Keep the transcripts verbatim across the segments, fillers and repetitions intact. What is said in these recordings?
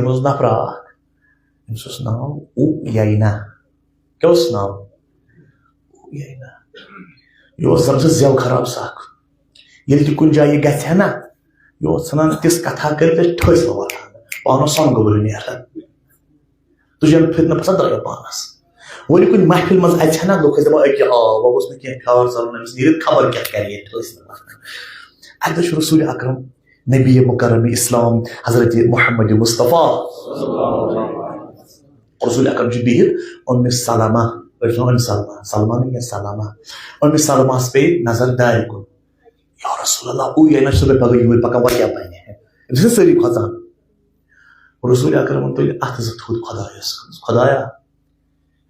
منٛز نفرا اکھ، أمِس اوس ناو اویینا۔ کیٛاہ اوس ناو؟ اویینا۔ یہِ اوس زن سُہ زٮ۪و خراب سُہ اکھ۔ ییٚلہِ تہِ کُنہِ جایہِ یہِ گژھِ ہا نا، یہِ اوس ژھٕنان تِژھ کتھا کٔرِتھ، أسۍ ٹھٲسۍ لوٚگ وۄتھان، پانس سۄنٛگہٕ ؤلۍ نیران۔ تُجن فتنہٕ پسنٛد درٛایو پانس۔ وۄنۍ کُنہِ محفل منٛز اژِ ہا نا، لُکھ ٲسۍ دپان، أکیٛاہ آو، وۄنۍ گوٚژھ نہٕ کینٛہہ، خیال ژلُن أمِس نیٖرِتھ، خبر کیٛاہ کرِ ییٚتہِ ٹھٲسۍ لوٚگ وۄتھان۔ اکہِ دۄہ چھُ رسول اکرم، نبی مکرم اسلام، حضرت محمد مصطفیٰ۔ رسول اکرم چھُ بِہِتھ، اُمِ سلمہ، أسۍ چھِ وَنان اُمِ سلمہ، سلمہ نہٕ کینٛہہ، سلمہ۔ اُمِ سلمہس پیٚیہِ نظر دارِ کُن۔ یا رسول اللہ، اویینا چھُ صُبحٲے پگاہ یوٗرۍ پکان، وۄنۍ کیٛاہ بنہِ؟ أمِس ٲسۍ سٲری کھۄژان۔ رسول اکرمن تُلۍ اَتھٕ زٕ تھوٚد خۄدایس کُن، خۄدایا،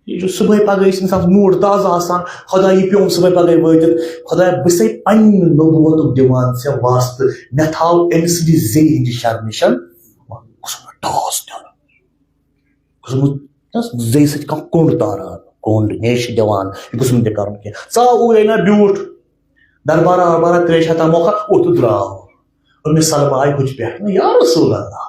یہِ چھُ صُبحٲے پگاہ، یہِ چھُ اِنسانس موٗڈ تازٕ آسان، خۄدایا، یہِ پیوٚم صُبحٲے پگاہ وٲتِتھ، خۄدایا، بہٕ چھُسَے پننہِ نبوتُک دِوان ژےٚ واسطہٕ، مےٚ تھاو أمۍ سٕنٛدِ زیٚیہِ ہٕنٛدِ شرٕ نِش۔ گوٚژھ نہٕ ٹاس دیُن۔ گوٚژھ نہٕ زیٚیہِ سۭتۍ کانٛہہ کوٚنٛڈ تاران، کوٚنٛڈ نیشہِ دِوان، یہِ گوٚژھ نہٕ تہِ کرُن کینٛہہ۔ ژاو اوٗرۍ، نہ بیوٗٹھ، دربارا وربارا ترٛیشا تموکھا، ووٚتھ تہٕ درٛاو۔ اُمِ سلمہ آیہِ ہُتہِ پٮ۪ٹھ، یا رسول اللہ،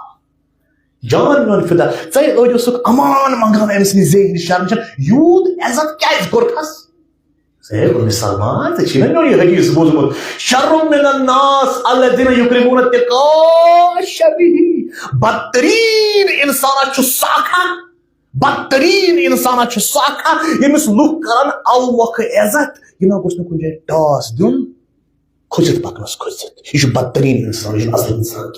جان میون فدا، ژے أڑۍ اوسُکھ امان منٛگان أمۍ سٕنٛدِ زیٚیہِ ہٕنٛدِ شرمہٕ چھَنہٕ، یوٗت عزت کیٛازِ کوٚرتھس؟ ہے اُمِ سلمہ، ژےٚ چھُے نا میون یہِ حدیث بوٗزمُت؟ شر من الناس الذین یکرمون اتقاء شرہ۔ بدترین انسانا چھُ سُہ اکھ، بدترین انسانا چھُ سُہ اکھ، ییٚمِس لُکھ کرن اَوٕ مۄکھٕ عزت، یہِ نہ گوٚژھ نہٕ کُنہِ جایہِ ٹاس دیُن، کھٔژِتھ پکنس کھٔژِتھ۔ یہِ چھُ بدترین انسان، یہِ چھُنہٕ اصل انسان کینٛہہ۔